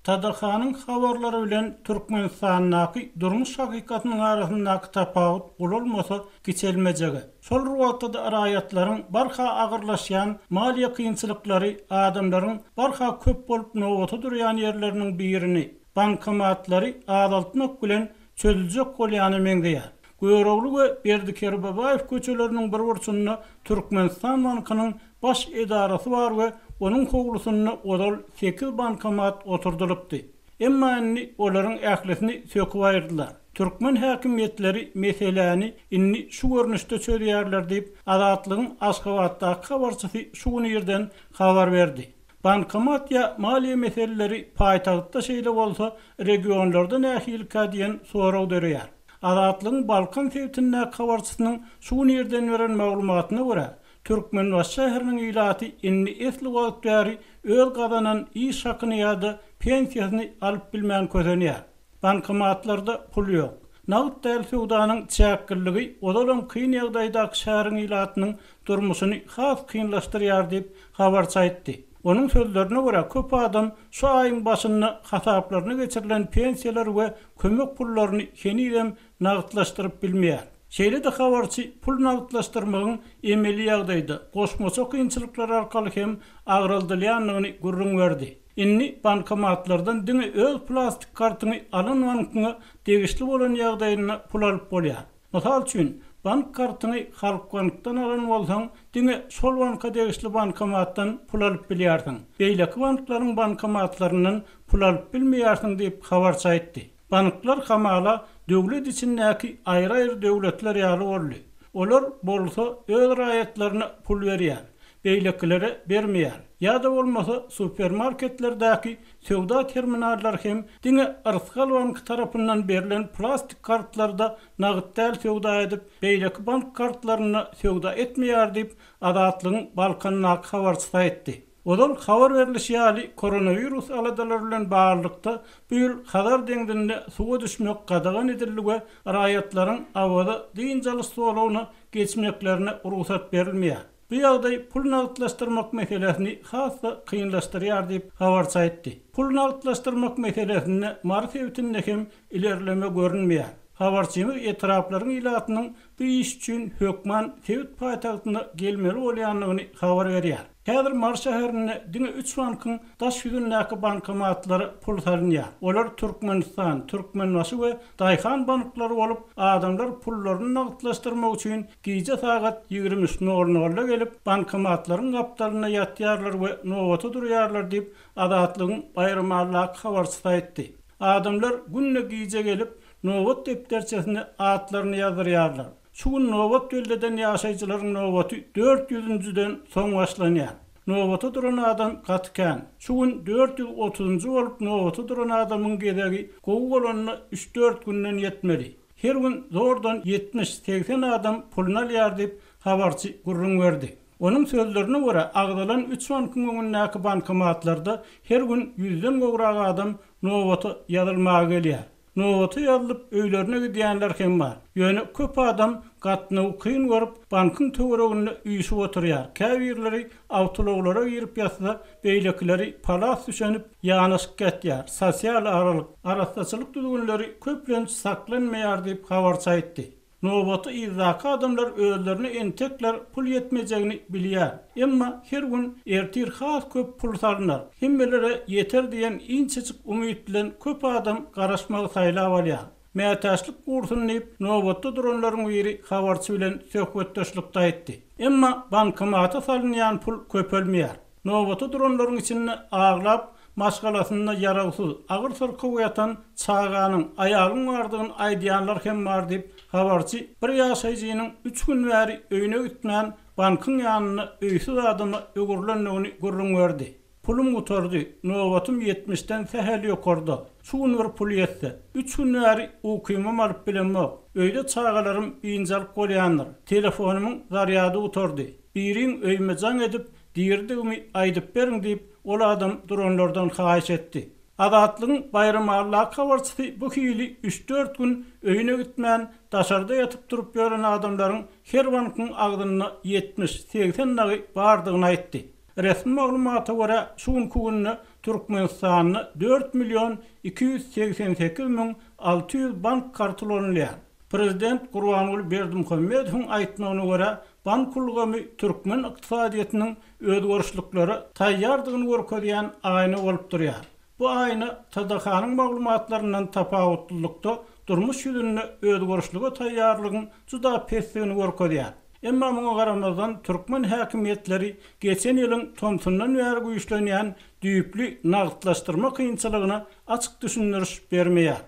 TDH-nyň habarlary bilen Türkmenistandaky durmuş hakykatynyň arasyndaky tapawut ulalmasa, kiçelmejege. Şol bir wagtda-da raýatlaryň barha agyrlaşýan maliýe kynçylyklary adamlaryň barha köp bolup nobata durýan ýerleriniň birini, bankomatlary azaltmak bilen çözüljek bolýana meňzeýär. Görogly we Berdi Kerbabaýew köçeleriniň bir burçunda Türkmenistan bankynyň baş edarasy bar we onuň howlusynda ozal sekiz bankomat oturdylypdy. Emma indi olaryň ählisini söküp aýyrdylar. Türkmen häkimiýetleri meseläni indi şu görnüşde çözýärler diýip, Azatlygyň Aşgabatdaky habarçysy şu gün irden habar berdi. Bankomat ýa maliýe meseleleri paýtagtda şeýle bolsa, regionlarda nähilikä diýen sorag döreýär. Azatlygyň Balkan sebitindäki habarçysynyň şu gün irden beren maglumatyna görä, Türkmenbaşy şäheriniň ilaty indi esli wagt bäri öz gazanan iş hakyny ýa-da pensiýasyny alyp bilmän kösenýär. Bankomatlarda pul ýok. Nagt däl söwdanyň çäkliligi ozalam kyn ýagdaýdaky şäheriň ilatynyň durmuşyny has kynlaşdyrýar diýip, habarçy aýtdy. Onuň sözlerine görä, köp adam şu aýyň başynda hasaplaryna geçirilen pensiýalary we kömek pullaryny henizem nagtlaşdyryp bilmeýär. Şeýle-de habarçy pul nagtlaşdyrmagyň emeli ýagdaýda, goşmaça kynçylyklar arkaly hem agraldylýandygyny gürrüň berdi. Indi bankomatlardan diňe öz plastik kartyňy alan bankyňa degişli bolan ýagdaýynda pul alyp bolýar. Mysal üçin, bank kartyňy Halkbankdan alan bolsaň, diňe şol banka degişli bankomatdan pul alyp bilýärsiň. Beýleki banklaryň bankomatlaryndan pul alyp bilmeýärsiň diýip, habarçy aýtdy. Banklar hamala döwlet içindäki aýry-aýry döwletler ýaly boldy. Olar bolsa öz raýatlaryna pul berýär, beýlekilere bermeýär. Ýa-da bolmasa supermarketlerdäki söwda terminallary hem diňe Yrsgal banky tarapyndan berlen plastik kartlarda nagt däl söwda edip, beýleki bank kartlarynda söwda etmeýär diýip, Azatlygyň Balkandaky habarçysy aýtdy. Ozal habar berlişi ýaly, koronawirus aladalary bilen baglylykda, bu ýyl Hazar deňzinde suwa düşmek gadagan edildi we raýatlaryň Awaza dynç alyş zolagyna geçmeklerine rugsat berilmeýär. Bu ýagdaý pul nagtlaşdyrmak meselesini has-da kynlaşdyrýar diýip, habarçy aýtdy. Pul nagtlaşdyrmak meselesinde Mary sebitinde hem ilerleme görünmeýär. Habarçymyz etraplaryň ilatynyň bu iş üçin hökman sebit paýtagtyna gelmeli bolýandygyny habar berýär. Häzir Mary şäherinde diňe üç bankyň daş ýüzündäki bankomatlara pul salynýar. Olar Türkmenistan, Türkmenbaşy we Daýhan banklary bolup, adamlar pullaryny nagtlaşdyrmak üçin gije sagat 23 nol nolda gelip, bankomatlaryň gapdalynda ýatýarlar we nobata durýarlar diýip, Azatlygyň Baýramalydaky habarçysy aýtdy. Adamlar günde gije gelip, nobat depderçesine atlaryny ýazdyrýarlar. Şu gün nobat belleden ýaşaýjylaryň nobaty dört ýüzünjiden soň başlanýar. Nobata duran adam gaty kän. Şu gün 430-njy bolup nobata duran adamyň gezegi gowy bolanda üç-dört günden ýetmeli. Her gün zordan ýetmiş-segsen adam puluny alýar diýip, habarçy gürrüň berdi. Onuň sözlerine görä, agzalan üç bankyň öňündäki bankomatlarda her gün ýüzden gowrak adam nobata ýazylmaga gelýär. Nobata ýazylyp, öýlerine gidýänler hem bar. Ýöne köp adam gatnawy kyn görüp, bankyň töwereginde üýşüp oturýar. Käbirleri awtoulaglara girip ýatsa, beýlekileri palas düşenip, ýanaşyk ýatýar. Sosial aralyk, arassaçylyk düzgünleri köplenç saklanmaýar diýip, habarçy aýtdy. Nobaty yzdaky adamlar özlerine entekler pul ýetmejegini bilýär. Emma her gün ertir has köp pul salnar, hemmelere ýeter diýen inçejik umyt bilen köp adam garaşmagy saýlap alýar. Mätäçlik gursun diýip, nobatda duranlaryň biri habarçy bilen söhbetdeşlikde aýtdy. Emma bankomata salynýan pul köpelmeýär. Nobata duranlaryň içinde aglap, maşgalasynda ýarawsyz, agyr syrkaw ýatan çaganyň, aýalyň bardygyny aýdýanlar hem bar diýip, habarçy bir ýaşaýjynyň üç gün bäri öýüne gitmän, bankyň ýanynda öýsüz adama öwrülendigini gürrüň berdi. Pulum gutardy, nobatym ýetmişden sähel ýokarda. Şu gün bir pul ýetse. Üç gün bäri ukymam alyp bilemok. Öýde çagalarym biynjalyk bolýandyr. Telefonymyň zarýady gutardy. Biriň öýüme jaň edip, Diridigimi aýdyp beriň diýip, ol adam duranlardan haýyş etdi. Azatlygyň Baýramalydaky habarçysy bu hili üç-dört gün öýüne gitmän, daşarda ýatyp-turup ýören adamlaryň her bankyň agzynda ýetmiş, 80 dagy bardygyny aýtdy. Resmi maglumata görä, şu günki günde Türkmenistanda dört million 288 600 bank karty ulanylýar. Prezident Gurbanguly Berdimuhamedowyň aýtmagyna görä, bank ulgamy türkmen ykdysadyýetiniň özgerişliklere taýýardygyny görkezýän aýna bolup durýar. Bu aýna TDH-nyň maglumatlaryndan tapawutlylykda durmuş ýüzünde özgerişlige taýýarlygyň juda pesdigini görkezýär. Emma muňa garamazdan türkmen häkimiýetleri geçen ýylyň tomsundan bäri güýçlenýän düýpli nagtlaşdyrma kynçylygyna açyk düşündiriş bermeýär.